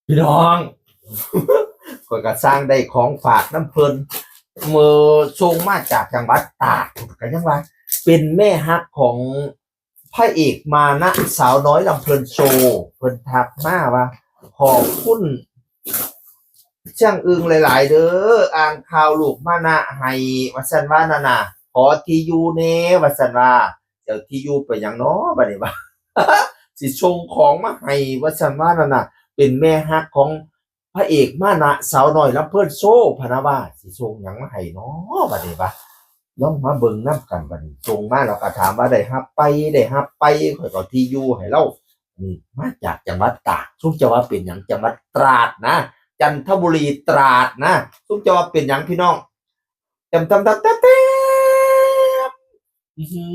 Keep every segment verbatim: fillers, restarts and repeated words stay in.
พี่น้อง ข้อยก็สร้างได้ของฝากนำเพิ่น เมื่อส่งมาจากจังหวัดตาก ก็ยังว่า เป็นแม่ฮักของพระเอกมานะ สาวน้อยลำเพลินโชว์ เพิ่นทักมาว่า ขอบคุณเชียงอึงหลายๆ เด้อ อ่านข่าวลูกมานะให้ ว่าซั่นว่านั่นน่ะ ขอที่อยู่แหน่ ว่าซั่นว่า เจ้าที่อยู่ไปหยังน้อบัดนี้ว่า สิส่งของมาให้ ว่าซั่นว่านั่นน่ะ เป็นแม่ฮักของพระเอกมานะ สาวน้อยลำเพลินโชว์ พะนะว่า สิส่งหยังมาให้น้อบัดนี้ว่า ลองมาเบิ่งนำกันบัดนี้ ส่งมาแล้วก็ถามว่าได้รับไป ได้รับไป ข้อยก็เอาที่อยู่ให้ลาว นี่มาจากจังหวัดตาก ซุมเจ้าว่าเป็นหยัง จังหวัดตราดนะ จันทบุรี ตราดนะ ซุมเจ้าว่าเป็นหยังพี่น้อง แต้ม แต้ม แต้ม แต้ม แต้ม อื้อหื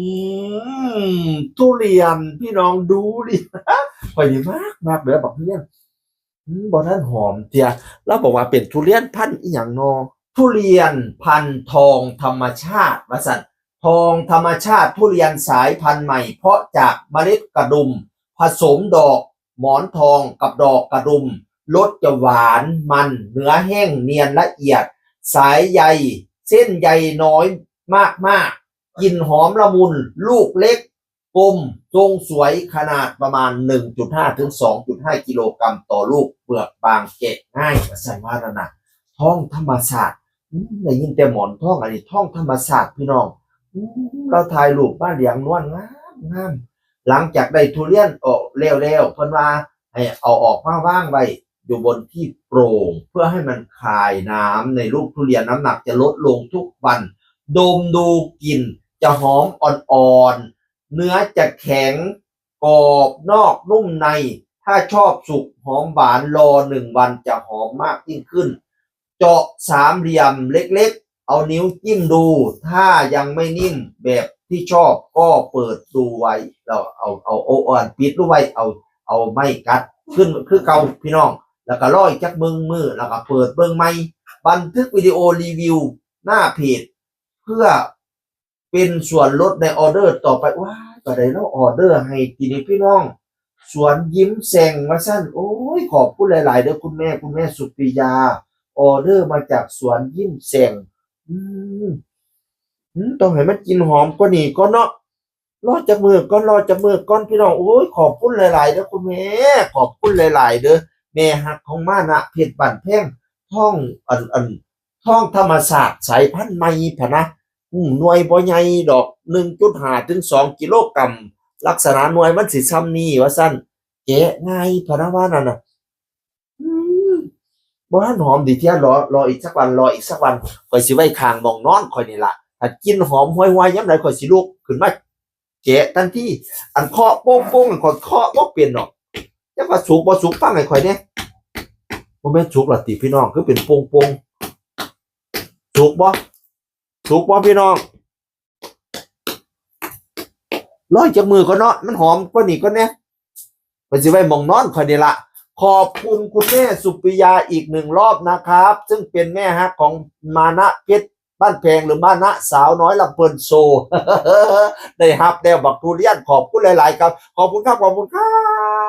อ ทุเรียน พี่น้องดูดิ ข้อยนี่มัก มักเด้อบักทุเรียน อืม บ่ทันหอมเทื่อ ลาวบอกว่าเป็นทุเรียนพันธุ์อิหยังนอ ทุเรียนพันธุ์ทองธรรมชาติ ว่าซั่น ทองธรรมชาติ ทุเรียนสายพันธุ์ใหม่ เพาะจากเมล็ดกระดุม ผสมดอกหมอนทองกับดอกกระดุม รสจะหวานมัน เนื้อแห้งเนียนละเอียด สายใย เส้นใยน้อยมากๆ กลิ่นหอมละมุน ลูกเล็ก กลม ทรงสวย ขนาดประมาณ หนึ่งจุดห้า ถึง สองจุดห้า กิโลกรัมต่อลูก เปลือกบาง แกะง่าย ว่าซั่นว่านั่นน่ะ ทองธรรมชาติ อืม ได้ยินแต่หมอนทอง อันนี้ทองธรรมชาติพี่น้อง อืม ลาวถ่ายรูปมาเหลืองนวลงามงาม หลังจากได้ทุเรียนออกแล้วแล้ว เพิ่นว่าให้เอาออกมาวางไว้อยู่บนที่โปร่ง เพื่อให้มันคายน้ำในลูกทุเรียน น้ำหนักจะลดลงทุกวัน ดมดูกลิ่นจะหอมอ่อนๆ เนื้อจะแข็ง กรอบนอกนุ่มใน ถ้าชอบสุกหอมหวาน รอหนึ่งวันจะหอมมากยิ่งขึ้น เจาะสามเหลี่ยมเล็กๆ เอานิ้วจิ้มดู ถ้ายังไม่นิ่มแบบที่ชอบก็เปิดดูไว้ เราเอา เอา เอาอ่อนปิดดูไว้ เอา เอาไม้กัดขึ้นคือเก่าพี่น้อง แล้วก็รออีกจักเบิ่งมื้อ แล้วก็เปิดเบิ่งใหม่ บันทึกวิดีโอรีวิวหน้าเพจ เพื่อเป็นส่วนลดในออเดอร์ต่อไป ว้าย ก็ได้ลาวออเดอร์ให้ทีนี้พี่น้อง สวนยิ้มแฉ่ง ว่าซั่น โอ้ย ขอบคุณหลายๆ เด้อคุณแม่ คุณแม่สุปริยา ออเดอร์มาจากสวนยิ้มแฉ่ง อืม อืม ต้องให้มันกลิ่นหอมกว่านี้ก่อนเนาะ รอจักมื้อก่อน รอจักมื้อก่อนพี่น้อง โอ้ย ขอบคุณหลายๆ เด้อคุณแม่ ขอบคุณหลายๆ เด้อ แม่ฮักของมานะ เพชรบ้านแพง ทอง อัน อัน ทองธรรมชาติ สายพันธุ์ใหม่พะนะ อืม หน่วยบ่ใหญ่ดอก หนึ่งจุดห้า ถึง สอง กิโลกรัม ลักษณะหน่วยมันสิส่ำนี้ ว่าซั่น แกะง่ายพะนะว่านั่นน่ะ อืม บ่ทันหอมดีเทื่อ รอ รออีกสักวัน รออีกสักวัน ข้อยสิไว้ข้างหม่องนอนข้อยนี่ล่ะ ถ้ากลิ่นหอมหวยๆ ยามใดข้อยสิลุกขึ้นมาแกะทันที อันเคาะโป้งๆ ข้อยเคาะบ่เป็นดอก จักว่าสุกบ่สุก ฟังให้ข้อยแหน่ บ่แม่นสุกละติพี่น้อง คือเป็นโป่งๆ สุกบ่ สุกบ่พี่น้อง รออีกจักมื้อก่อนเนาะ มันหอมกว่านี้ก่อนแหน่ ข้อยสิไว้หม่องนอนข้อยนี่ล่ะ ขอบคุณคุณแม่สุปริยาอีกหนึ่งรอบนะครับ ซึ่งเป็นแม่ฮักของมานะเพชรบ้านแพง หรือมานะสาวน้อยลำเพลินโชว์ ได้รับแล้วบักทุเรียน ขอบคุณหลายๆ ครับ ขอบคุณครับ ขอบคุณครับ